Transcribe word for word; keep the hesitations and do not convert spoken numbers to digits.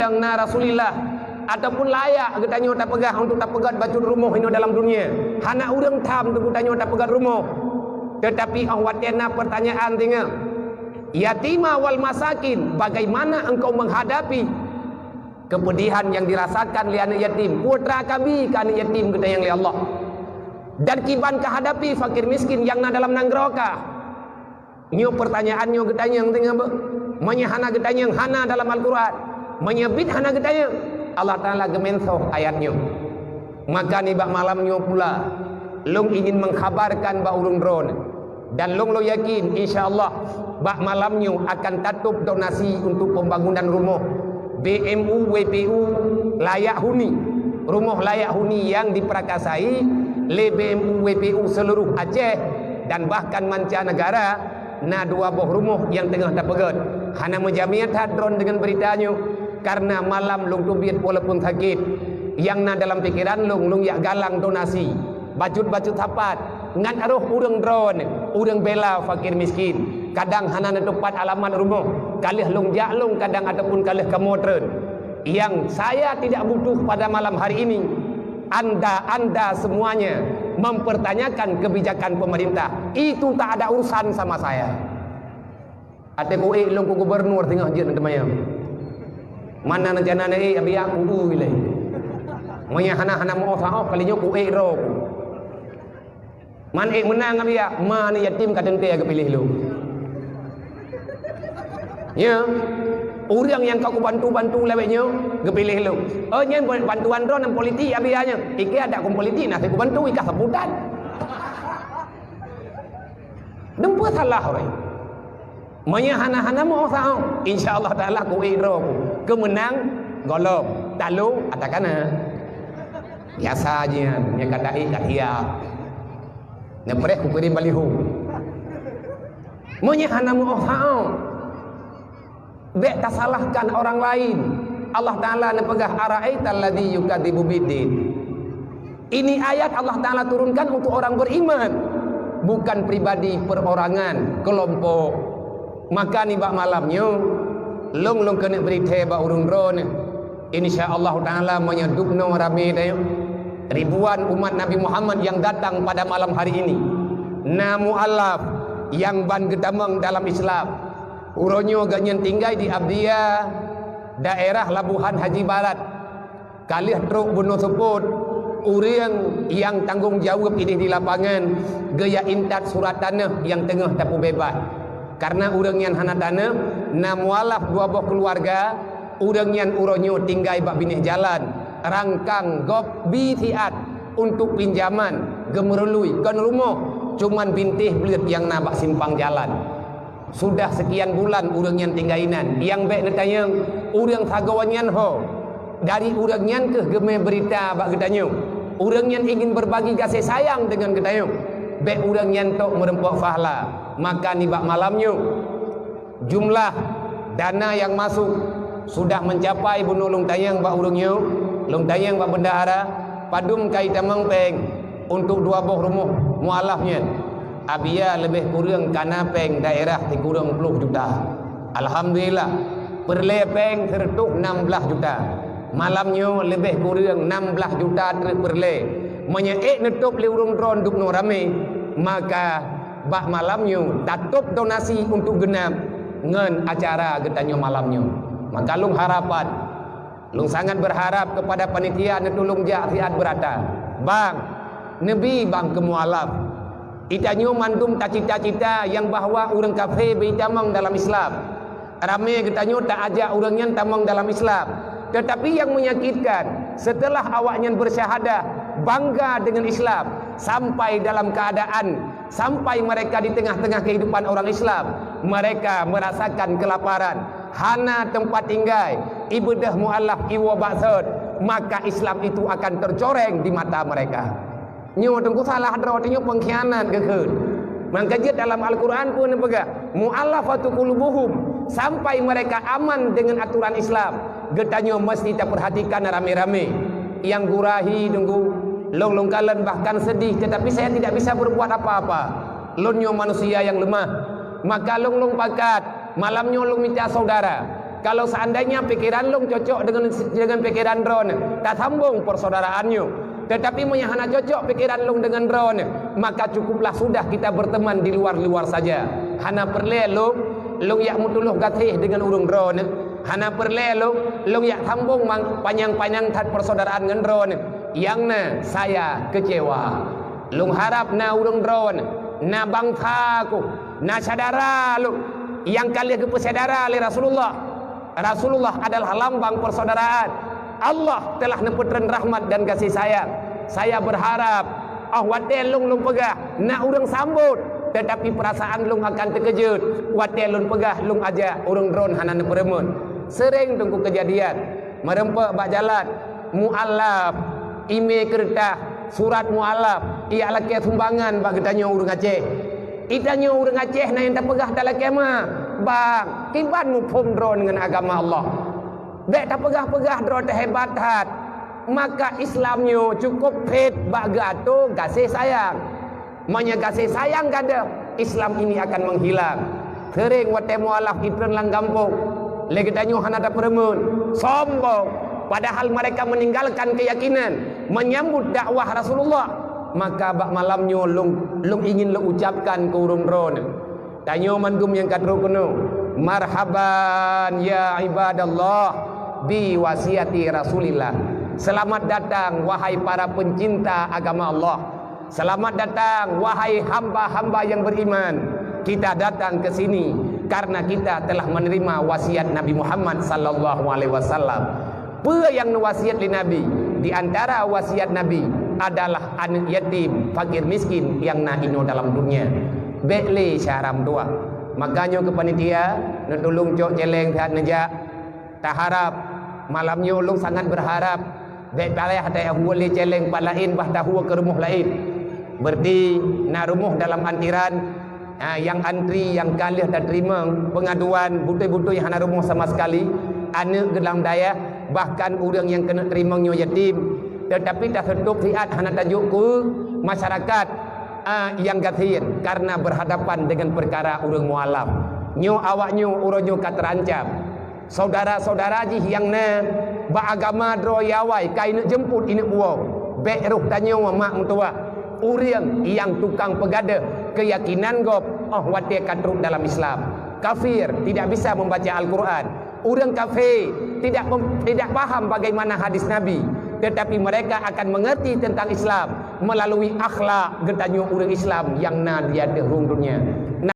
Nyang na Rasulullah, ataupun layak geutanyoe tapeugah untuk tapeugét bacut rumoh inoe dalam dunia. Hana ureuëng tham untuk geutanyoe tapeugét rumoh. Tetapi óh watée na pertanyaan singoh, yatima wal masakin, bagaimana engkau menghadapi kepedihan yang dirasakan lé aneuëk yatim? Peue teuka bri keu aneuëk yatim geutanyoe lé Allah? Dan kiban ka hadapi fakir miskin nyang na dalam nanggroe kah? Nyoe pertanyaan nyoe geutanyong teungoh beuh. Meunyoe hana geutanyong, hana dalam Al-Quran. Meunyoe bit hana geutanyong, Allah Taala geumensoh ayat nyoe. Maka nibak malam nyoe pula, lôn ingin mengkhabarkan bak ureuëng droeneuh, dan lôn lôn yakin, insya Allah, bak malam nyoe akan tatôb donasi untuk pembangunan rumoh B M U W P U layak huni. Rumoh layak huni yang diperakasai lé B M U W P U seluruh Aceh dan bahkan mancanegara, na dua boh rumoh nyang teungoh tapeugét. Hana meujamiah that droen deungon beurita nyoe, kareuna malam lôn teubiet walaupun sakét. Nyang na dalam pikeran lôn, lôn jak galang donasi, bacut-bacut sapat, ngat roh ureuëng droen, ureuëng bela fakir miskin. Kadang hana neuteupat alamat rumoh, ka lheueh lôn jak lôn kadang ataupun ka lheueh kamoe treun. Yang saya tidak butuh pada malam hari ini, anda-anda semuanya mempertanyakan kebijakan pemerintah. Itu tak ada urusan sama saya. Até kuék lôn keu gubernur singoh jeuet teuma nyan. Mana rencana na ék, abiak kudu ilée. Meunyoe hana-hana meu saoh kali nyoe kuék droe ku. Man ék meunang, abiak, ma aneuëk yatim ka teuntée geupiléh lôn. Ya, ureuëng nyang ka kubantu-bantu lawét nyoe geupiléh lôn. Oh, nyan bantuan droe nan politik, abiak nyoe. Ikée adak kon politik na kubantu, ikah saputan. Dum peue salah ureuëng. Meunyoe hana-hana meu saoh, insya Allah Taala kuék droe ku. Keumeunang golom, talô atakana. Biasa jian, nyang ka taék ka siap. Neupreh kukirim baliho. Meunyoe hana meu saoh, bék tasalahkan orang lain. Allah Taala neupeugah, "Ara'aital ladzi yukadzibu biddin." Ini ayat Allah Taala turunkan untuk orang beriman, bukan pribadi, perorangan, kelompok. Maka nibak malam nyoe, lôn lôn keuneuk bri thée bak ureuëng droeneuh. Insya Allah Taala meunyoe dubnoe ramé tanyoe, ribuan umat Nabi Muhammad yang datang pada malam hari ini, na mualaf nyang ban geutamong dalam Islam. Uroe nyoe geuhnyan tinggai di Abdia, daerah Labuhan Haji Barat. Ka lheueh trok bunoe seupôt, ureuëng nyang tanggong jaweueb idéh di lapangan geujak intat surat taneuh nyang teungoh tapeubeubaih. Kareuna ureuëng nyan hana taneuh, na mualaf dua boh keuluwarga, ureuëng nyan uroe nyoe tinggai bak binéh jalan, rangkang gob bi siat untuk pinjaman, geumeurului kon rumoh, cuman bintéh bleuet nyang na bak simpang jalan. Sudah sekian bulan ureuëng nyan tinggai inan. Nyang bék neutanyong, ureuëng sagoe nyan ho? Dari ureuëng nyan kheueh geumé beurita bak geutanyoe. Ureuëng nyan ingin berbagi gaséh sayang deungon geutanyoe. Bék ureuëng nyan tok meurumpok fahla. Maka nibak malam nyoe, jumlah dana nyang masuk sudah mencapai bunoe lôn tanyong bak ureuëng nyoe, lôn tanyong bak bendahara, padum kai tamong péng untuk dua boh rumoh mualaf nyan. Abia leubeh kureueng kana péng daerah sikureueng ploh juta. Alhamdulillah, peureulée péng seureutôh nam blaih juta. Malam nyoe leubeh kureueng nam blaih juta treuk peureulée. Meunyoe ék neutôb lé ureuëng droen dubnoe ramé, maka bak malam nyoe tatôb donasi untuk geunab ngon acara geutanyoe malam nyoe. Maka lôn harapan, lôn sangat berharap kepada panitia neutulông jak siat beurata. Bang, neubi bang keu mualaf. Geutanyoe mandum tacita-cita nyang bahwa ureuëng kafé bri tamong dalam Islam. Ramé geutanyoe taajak ureuëng nyan tamong dalam Islam. Tetapi yang menyakitkan, setelah awaknyan bersyahadah, bangga dengan Islam, sampai dalam keadaan, sampai mereka di tengah-tengah kehidupan orang Islam, mereka merasakan kelaparan, hana tempat tinggai, ibeudôh mualaf iwoe baksot, maka Islam itu akan tercoreng di mata mereka. Nyoe teungku salah droe, nyoe pengkhianat geukheun. Mangka jeuet dalam Al-Quran pun neupeugah, mu'allafatu qulubuhum, sampai mereka aman dengan aturan Islam. Geutanyoe mesti taperhatikan ramé-ramé. Nyang gurahi teungku, lôn-lôn kalon bahkan sedih, tetapi saya tidak bisa berbuat apa-apa. Lôn nyoe manusia yang lemah. Maka lôn-lôn pakat, malam nyoe lôn mita saudara. Kalau seandainya pikiran lôn cocok dengan, dengan pikiran droeneuh, tasambong persaudaraan nyoe. Tetapi meunyo hana cocok pikiran lôn dengan droeneuh, maka cukuplah sudah kita berteman di luar-luar saja. Hana peureulée lôn, lôn jak meutuloh gaséh dengan ureuëng droeneuh. Hana peureulée lôn, lôn jak sambong mang-, panyang-panyang that persaudaraan ngon droeneuh. Nyang na, saya kecewa. Lôn harab na ureuëng droeneuh, na bansa ku, na syedara lôn nyang ka lheueh geupeusyedara lé Rasulullah. Rasulullah adalah lambang persaudaraan. Allah telah neupeutreun rahmat dan gaséh sayang. Saya berharap, oh watée lôn, lôn peugah, na ureuëng sambot, tetapi perasaan lôn akan teukeujot watée lôn peugah lôn ajak ureuëng droeneuh hana neupeureumeun. Sering teungku kejadian, meureumpok bak jalan, mualaf, imé keureutah, surat mualaf, ijak lakée sumbangan bak geutanyoe ureuëng Aceh. Geutanyoe ureuëng Aceh na nyang tapeugah talakée ma, bang, kiban muphom droeneuh ngon agama Allah. Bék tapeugah-peugah droe teuhebat that. Maka Islam nyoe cukup phét bak geuatô gaséh sayang. Meunyo gaséh sayang gadôh, Islam ini akan menghilang. Sering watée mualaf itreun lam gampông, lé geutanyoe hana tapeureumeun, sombong, padahal mereka meninggalkan keyakinan menyambut dakwah Rasulullah. Maka bak malam nyoe lôn, lôn ingin lôn ucapkan keu ureuëng droeneuh. Tanyoe mandum nyang ka trok keunoe, marhaban ya ibadallah bi wasiati Rasulillah. Selamat datang wahai para pencinta agama Allah. Selamat datang wahai hamba-hamba yang beriman. Kita datang ke sini karena kita telah menerima wasiat Nabi Muhammad sallallahu alaihi wasallam. Peue nyang neuwasiat lé Nabi? Di antara wasiat Nabi adalah aneuëk yatim, fakir miskin nyang na inoe dalam dunia. Bék lé syedara meutuwah. Maka nyoe keu panitia, neutulông cok céléng that neujak. Taharab, malam nyoe ulôn sangat berharap, bék payah tahue lé céléng pat laén bah tahue keu rumoh laén. Berarti na rumoh dalam antrian, ha, nyang antri nyang ka lheueh tateurimong pengaduan, beutôi-beutôi hana rumoh sama sekali, aneuëk geuh lam dayah, bahkan ureuëng nyang keuneuk teurimong nyoe yatim, tetapi taseutôb siat hana tajok keu masyarakat, ha, nyang gasien karena berhadapan dengan perkara ureuëng mualaf. Nyoe awak nyoe uroe nyoe ka terancam. Saudara-saudara jih nyang na bak agama droe awai ka ineuk jeumput ineuk puwoe, bék roh tanyoe mak meutuwah. Ureuëng nyang tukang peugadôh keuyakinan gob óh watée ka trok dalam Islam. Kafir tidak bisa membaca Al-Quran. Ureuëng kafé tidak mem-, tidak paham bagaimana hadis Nabi, tetapi mereka akan mengerti tentang Islam melalui akhlak geutanyoe ureuëng Islam nyang na di ateueh rhueng dunia.